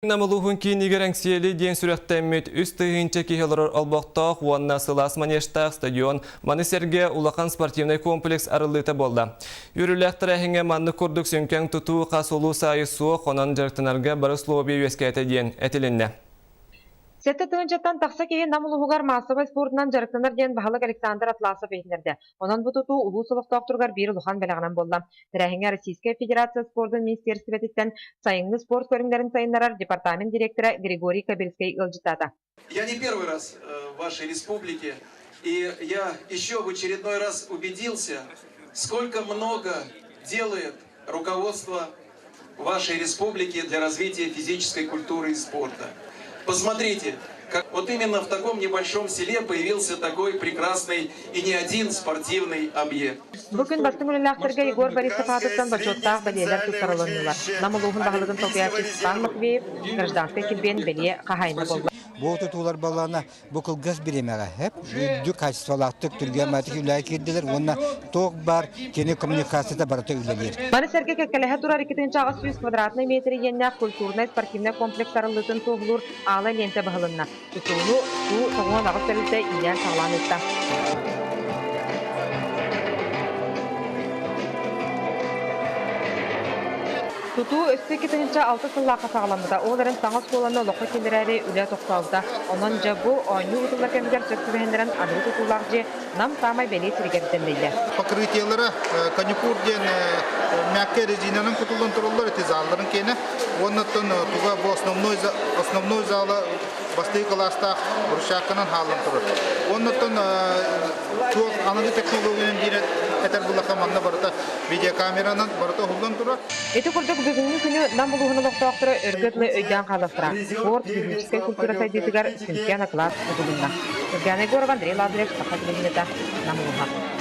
Нам улууһун киинигэр Эҥсиэли диэн сүрэхтэммит 3000 киһи олорор олбохтоох уонна сылаас манежтаах стадион, маны сэргэ улахан спортивнай комплекс арыллыыта буолла. Үөрүүлээх тэрээһиҥҥэ маннык курдук сүҥкэҥ тутуу хас улуус аайы суох, онон дьарыктанарга бары условия үөскээтэ диэн этилиннэ. Сэттэ тыһыынчаттан тахса киһи Нам улууһугар маассабай спордунан дьарыктанар диэн баһылык Александр Атласов иһитиннэрдэ. Онон бу тутуу улуус олохтоохторугар биир улахан бэлэҕинэн буолла. Тэрээһиҥҥэ Российскай Федерация спордун министиэристибэтиттэн сайыҥҥы спорт көрүҥнэрин сайыннарар департамент директора Григорий Кабельскай ыалдьыттаата. Я не первый раз э, в вашей республике, и я еще в очередной раз убедился, сколько много делает руководство вашей республики для развития физической культуры и спорта. Посмотрите, как вот именно в таком небольшом селе появился такой прекрасный и не один спортивный объект. Бу күн бастыҥ үлэлээхтэргэ Егор Борисов аатыттан бочуоттаах бэлиэлэр туттарылыннылар. Нам улууһун баһылыгын солбуйааччы Степан Матвеев гражданскай килбиэн бэлиэ хаһаайына буолла. Бу тутуулар балаана Бу кылгас бириэмэҕэ һэп үрдүк хаачыстыбалаахтык түргэн үлэҕэ киирдилэр уонна туох баар кини коммуникацията барыта үлэлиир. Маны сэргэ кэккэлэһэ турар 2800 квадратнай метр иэннээх культурнай-спортивнай комплекс арыллыытын туоһулуур аала лиэнтэ баһылынна. Тутууну суу 98 тэрилтэ иилээн-саҕалаан ыытта. Тутуу өссө 2006 сыллаахха саҕаламмыта. Ол эрэн саҥа оскуоланы олоххо киллэрээри үлэ тохтообута. Онон дьэ бу оонньуу ыытыллар кэмигэр сөп түбэһиннэрэн аныгы тутуулаах дьиэ Нам саамай бэлиэ сиригэр тэллэйдэ. Покрытиелара каникур диэн мягкая резинанан кутуллан тураллар эти залларын киэнэ. Уонна туга бу основной основной зала бастыы кылаастаах брусчатканан хааллан турар. Оннуттан туох аныгы технологиянан биирэ этэр буллаха манна барыта видеокамеранан барыта уһуллан турар. Ити курдук бүгүҥҥү күнү Нам улууһун олохтоохторо өргө дылы өйдөөн хаалыахтара. Спорт, физическэй культура сайдыытыгар сүҥкэн акылаат угулунна. Саргыана Егорова, Андрей Лазарев, Саха телевидениета, Нам улууһа.